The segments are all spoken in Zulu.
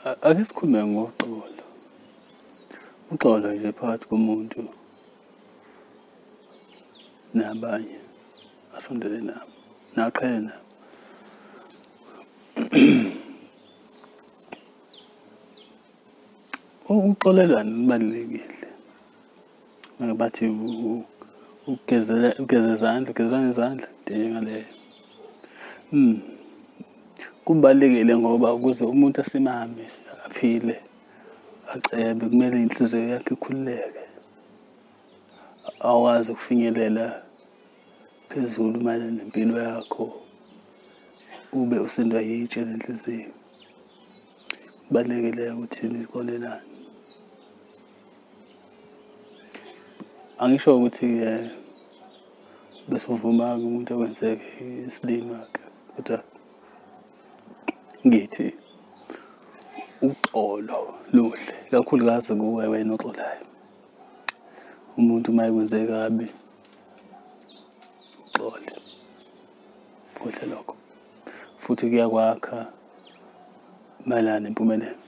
Ake sikhulume ngoxolo. Uxolo nje phakathi komuntu nabanye asondele nabo, naqhele nabo. Ukuxolelana kubalulekile. Bathi ukugezela, ugeza izandla, ugezelana izandla, into enjengaleyo. Kubalulekile ngoba ukuze umuntu asimame, aphile, acebe, kumele inhliziyo yakhe ikhululeke, akwazi ukufinyelela phezulu mayelana nempilo yakho, ube usindwa yitshe lenhliziyo. Kubalulekile ukuthi nixolelane. Angisho ukuthi-ke bese uvuma-ke umuntu akwenzeke isilima-ke, kodwa ngithi uxolo luhle, ikakhulukazi kuwe wena oxolayo. Umuntu uma ekwenze kabi, uxole, kuhle lokho, futhi kuyakwakha mayelana nempumelelo.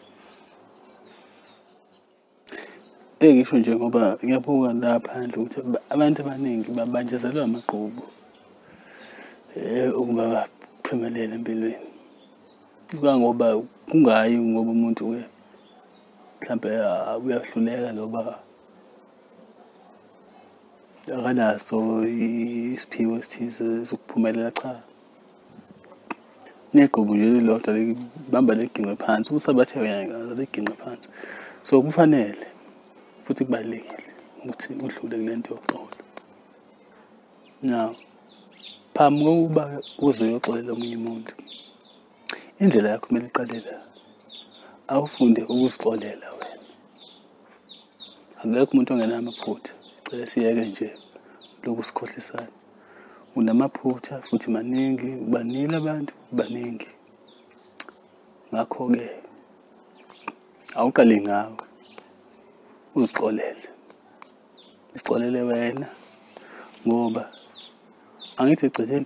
Engisho nje ngoba ngiyabuka la phandle ukuthi abantu abaningi babanjezelwa amagqubu ukuba baphumelele empilweni. Kangoba kungayi ngoba umuntu-ke mhlampe uyahluleka loba akanaso isiphiwo esithize sokuphumelela, cha. Negqubu nje lilodwa libamba liginqe phansi, usabathe wena liginqe phansi. So kufanele futhi kubalulekile ukuthi udlule kule nto yoxolo. Now, phambi kokuba uze uyoxolela omunye umuntu, indlela yakho kumele iqale la. Awufunde ukuzixolela wena. Akekho umuntu ongenamaphutha. Cela siyeke nje lokhu sikhohlisana. Unamaphutha futhi maningi, ubanile abantu baningi. Ngakho-ke awuqale ngawe, uzixolele. Uzixolele wena ngoba angithi ekugcineni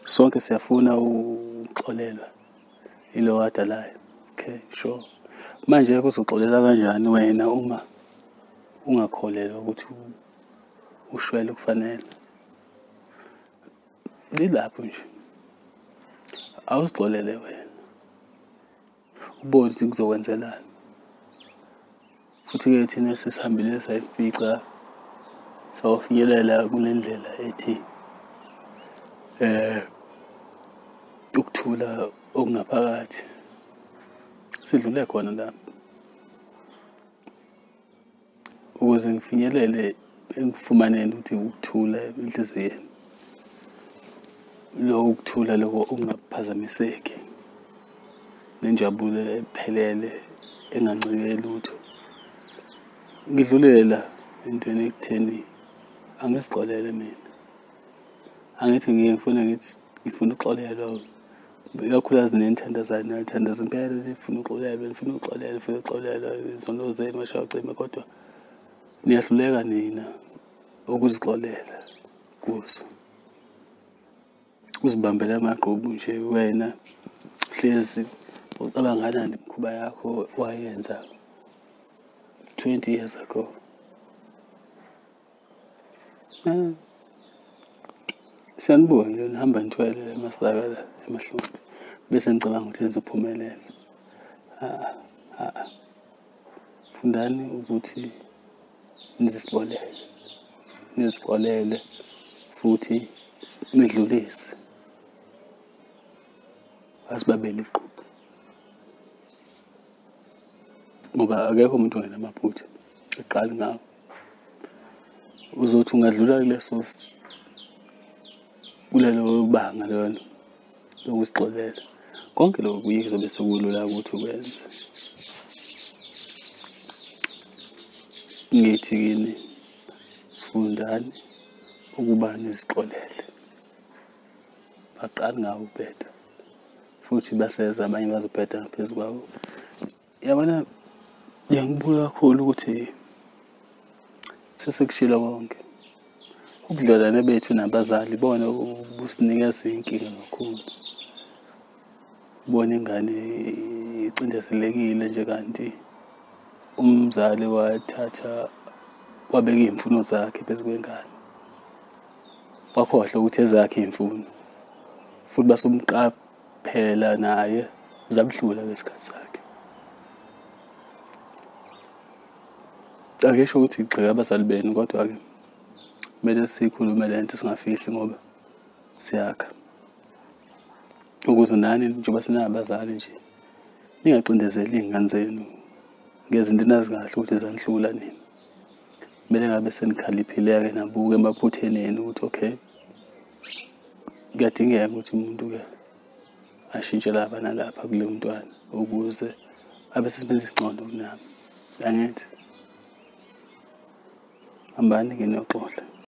sonke siyafuna ukuxolelwa ilo wadalayo. Okay, sure. Manje kuzoxolela kanjani wena uma ungakholelwa ukuthi ushwele kufanele? Lilapho nje. Awuzixolele wena. Ubone ukuthi kuzokwenzelani. Futhi-ke thina sesihambile sayifica, sawafinyelela kule ndlela ethi ukuthula okungaphakathi. Sidlule khona lapho. Ukuze ngifinyelele ekufumaneni ukuthi ukuthula enhliziyweni, lokho ukuthula lokho okungaphazamiseki, nenjabulo ephelele engancike lutho. Ngidlulele la entweni ekutheni angizixolele mina. Angithi ngiye ngifune ngithi ngifuna ukuxolelwa, ikakhulukazi nenithandazayo, niyathandaza impela nifuna ukuxolelwa, nifuna ukuxolelwa, nifuna ukuxolelwa izono zenu ngasho cima, kodwa niyahluleka nina ukuzixolela kuzo. Uzibambele amagqubu nje wena, hlezi ucabangana nemikhuba yakho wayenza 20 years ago. Siyanibuka nje nihamba nithwele amasaka la emahlombe, bese nicabanga ukuthi nizophumelela. Fundani ukuthi nizixolele, nizixolele futhi nidlulise. Asibabele iqhubu, ngoba akekho umuntu ongenamaphutha. Aqali ngawo. Uzothi ungadlula kuleso kulelo banga lelo lokuzixolela, konke lokho kuzobe sekulula ukuthi ukwenze. Ngithi kini, fundani ukuba nizixolele. Aqali ngawo ukubheda, futhi baseza abanye bazobheda ngaphezu kwawo. Yabona, ngiyakubuka kakhulu ukuthi sesekushilo konke. Ubudlelwane bethu nabazali bona businikeza inkinga kakhulu. Ubona ingane icindezelekile nje, kanti umzali wathatha wabeka iy'mfuno zakhe phezu kwengane, wakhohlwa ukuthi ezakhe iy'mfuno, futhi basumqaphela naye zamhlula ngesikhathi sakhe. Akesho ukuthi igxeka abazali benu, kodwa-ke kumele siyikhulume le nto, singafihli, ngoba siyakha ukuze nani njengoba sinabazali nje ningacindezeli iy'ngane zenu ngezinto enazi kahle ukuthi zanihlula nina. Kumele ngabe senikhaliphile-ke nabuka emaphutheni enu ukuthi okay, kuyadingeka ukuthi umuntu-ke ashintshe lapha nalapha kuleyo mntwana ukuze abe sesimeni esingcono kunami. Angithi hambani-ke niyoxola.